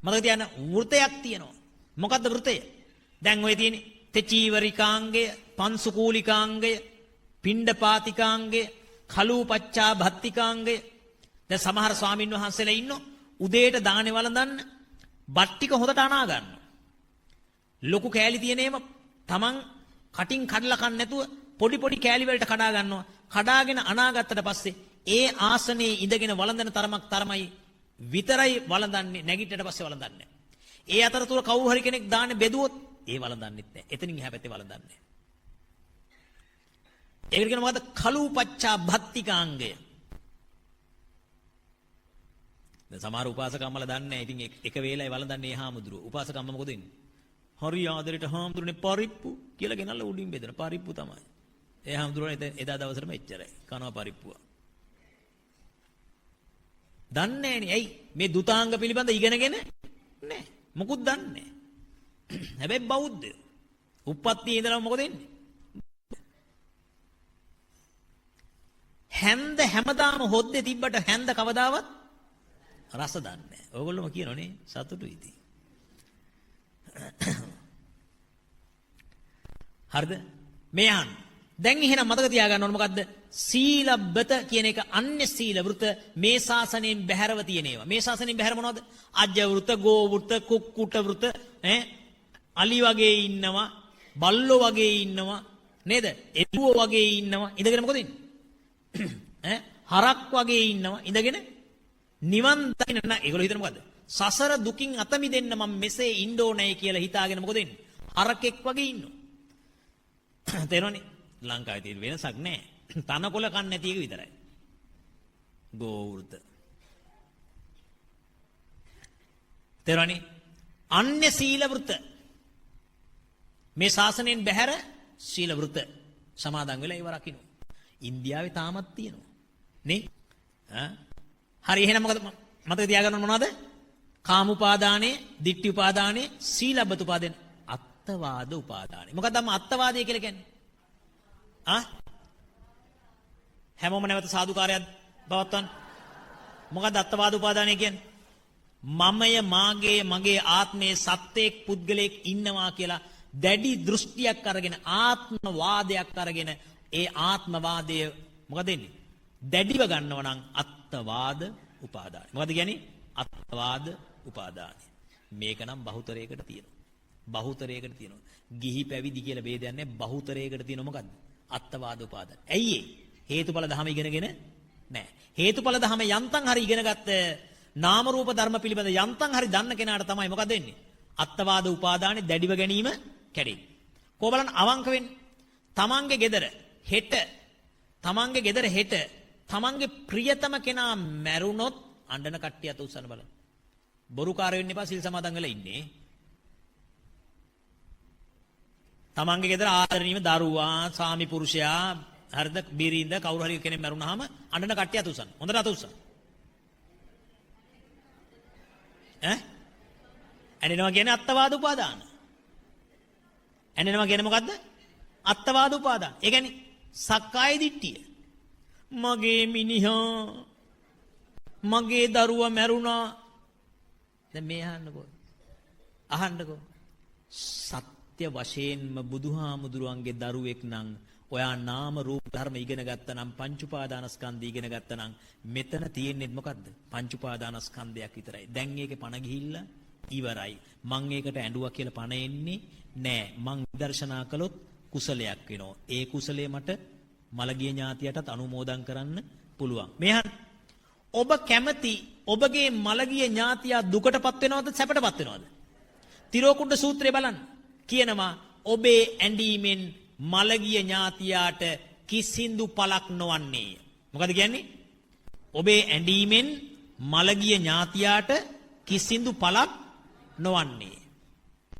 මතක තියාගන්න වෘතයක් තියෙනවා. මොකද්ද වෘතය? දැන් ඔය තියෙන්නේ තෙචීවරිකාංගය, පන්සුකූලිකාංගය, පිණ්ඩපාතිකාංගය, කලූපච්චා භත්තිකාංගය. දැන් සමහර ස්වාමින් වහන්සේලා ඉන්නෝ උදේට දානේ වළඳන්න බත් ටික හොඳට අනා ගන්නවා. ලොකු කෑලි තියෙන ඒවා තමන් කටින් කඩලා කන්න නැතුව පොඩි පොඩි කෑලි වලට කඩා ගන්නවා. කඩාගෙන අනාගත්තට පස්සේ ඒ ආසනයේ ඉඳගෙන වළඳන තරමක් තරමයි විතරයි වළඳන්නේ, නැගිට්ටට පස්සේ වළඳන්නේ. ඒ අතරතුර කවුරු හරි කෙනෙක් දාන්නේ බෙදුවොත් ඒ වළඳන්නෙත් නෑ. එතනින් එහා පැත්තේ වළඳන්නේ නෑ. ඒකට කියන මොකද්ද? කලූපච්චා භත්තිකාංගය. දැන් සමහර උපාසක අම්මලා දන්නේ නෑ. ඉතින් එක වේලයි වළඳන්නේ ඒ හාමුදුරුවෝ. උපාසක අම්මා මොකද වෙන්නේ? හරි ආදරෙට හාමුදුරනේ පරිප්පු කියලා ගෙනල්ලා උඩින් බෙදෙන පරිප්පු තමයි. ඒ හාමුදුරුවෝ එදා දවසටම එච්චරයි. කනවා පරිප්පුව. දන්නේ නෑනේ. ඇයි? මේ දුතාංග පිළිබඳ ඉගෙනගෙන නෑ. මොකුත් දන්නේ නෑ. හැබැයි බෞද්ධයෝ. උප්පත්තියේ ඉඳලම මොකද වෙන්නේ? හැන්ද හැමදාම හොද්දේ තිබ්බට හැන්ද කවදාවත් රස දන්නේ නෑ. ඔයගොල්ලෝම කියනෝනේ සතුටුයි ඉතින්. හරිද? මේ අහන්න. දැන් එහෙනම් මතක තියාගන්න ඕන මොකද්ද? සීලබ්බත කියන එක අන්‍ය සීල වෘත මේ ශාසනයෙන් බැහැරව තියෙන ඒවා. මේ ශාසනයෙන් බැහැර මොනවද? අජ වෘත, ගෝ වෘත, කුක්කුට වෘත, ඈ අලි වගේ ඉන්නවා, බල්ලෝ වගේ ඉන්නවා, නේද? එළුවෝ වගේ ඉන්නවා. ඉඳගෙන මොකද ඉන්නේ? ඈ හරක් වගේ ඉන්නවා. ඉඳගෙන නිවන් දකින්න නෑ. ඒගොල්ලෝ හිතන මොකද්ද? සසර දුකින් අත මිදෙන්න මම මෙසේ ඉන්න ඕනේ කියලා හිතාගෙන මොකද ඉන්නේ? හරකෙක් වගේ ඉන්නවා. තේරෙනවනේ? ලංකාවේ තියෙන වෙනසක් නෑ. තනකොළ කන්නේ නැති එක විතරයි. ගෝවෘත. තේරෙනවනේ? අන්‍ය සීල වෘත. මේ ශාසනයෙන් බැහැර සීල වෘත සමාදන් වෙලා ඒව රකින්න. ඉන්දියාවේ තාමත් තියෙනවා. නේ? ඈ හරි එහෙනම් මොකද මතක තියාගන්න මොනවද? කාම උපාදානයේ, ditthi උපාදානයේ, සීලබ්බත උපාදානයේ, අත්තවාද උපාදානයේ. මොකක්ද අම්මා අත්තවාදය කියලා කියන්නේ? ආ? හැමෝම නැවත සාදුකාරයක් පවත්වන්න. මොකක්ද අත්තවාද උපාදානය කියන්නේ? මමය, මාගේ, මගේ ආත්මයේ සත්වයක් පුද්ගලයෙක් ඉන්නවා කියලා දැඩි දෘෂ්ටියක් අරගෙන ආත්මවාදයක් අරගෙන ඒ ආත්මවාදය මොකද වෙන්නේ? දැඩිව ගන්නව නම් අත්තවාද උපාදානය. මොකද කියන්නේ? අත්තවාද උපාදානය. මේක නම් බහුතරයකට තියෙනවා. බහුතරයකට තියෙනවා. ගිහි පැවිදි කියලා ભેදයක් නැහැ. බහුතරයකට තියෙනවා මොකද්ද? අත්තවාද උපාදාන. ඇයි ඒ? හේතුඵල ධම ඉගෙනගෙන නැහැ. හේතුඵල ධම යන්තම් හරි ඉගෙනගත්ත නාම රූප ධර්ම පිළිබඳ යන්තම් හරි දන්න කෙනාට තමයි මොකද වෙන්නේ? අත්තවාද උපාදානේ දැඩිව ගැනීම කැඩෙන්නේ. කෝ බලන්න අවංක වෙන්න. තමන්ගේ ගෙදර හෙට තමන්ගේ ගෙදර හෙට තමන්ගේ ප්‍රියතම කෙනා මැරුණොත් අඬන කට්ටිය අත උස්සන්න බලන්න. බොරුකාර වෙන්න එපා සිල් සමාදන් වෙලා ඉන්නේ. තමන්ගේ ගෙදර ආදරණීය දරුවා, ස්වාමි පුරුෂයා, හරිද, බිරිඳ කවුරු හරි කෙනෙක් මැරුණාම අඬන කට්ටිය අත උස්සන්න. හොඳට අත උස්සන්න. ඈ? ඇඬෙනවා කියන්නේ අත්තවාද උපාදාන. ඇඬෙනවා කියන්නේ මොකද්ද? අත්තවාද උපාදාන. ඒ කියන්නේ සක්කාය දිට්ඨිය. මගේ මිනිහා මගේ දරුවා මැරුණා. දැන් මේ අහන්නකෝ. අහන්නකෝ. සත්‍ය වශයෙන්ම බුදුහාමුදුරුවන්ගේ දරුවෙක් නම් ඔයා නාම රූප ධර්ම ඉගෙන ගත්තා නම් පංච උපාදානස්කන්ධ ඉගෙන ගත්තා නම් මෙතන තියෙන්නේ මොකද්ද? පංච උපාදානස්කන්ධයක් විතරයි. දැන් ඒකේ පණ ගිහිල්ලා ඉවරයි. මං ඒකට ඇඬුවා කියලා පණ එන්නේ නෑ. මං විදර්ශනා කළොත් කුසලයක් වෙනවා. ඒ කුසලය මට මළගිය ඥාතියටත් අනුමෝදන් කරන්න පුළුවන්. මේ අහන්න. ඔබ කැමති ඔබගේ මළගිය ඥාතියා දුකටපත් වෙනවද සැපටපත් වෙනවද? තිරෝකුඩ සූත්‍රය බලන්න. කියනවා ඔබේ ඇඬීමෙන් මළගිය ඥාතියාට කිසිදු පලක් නොවන්නේය. මොකද කියන්නේ? ඔබේ ඇඬීමෙන් මළගිය ඥාතියාට කිසිදු පලක් නොවන්නේය.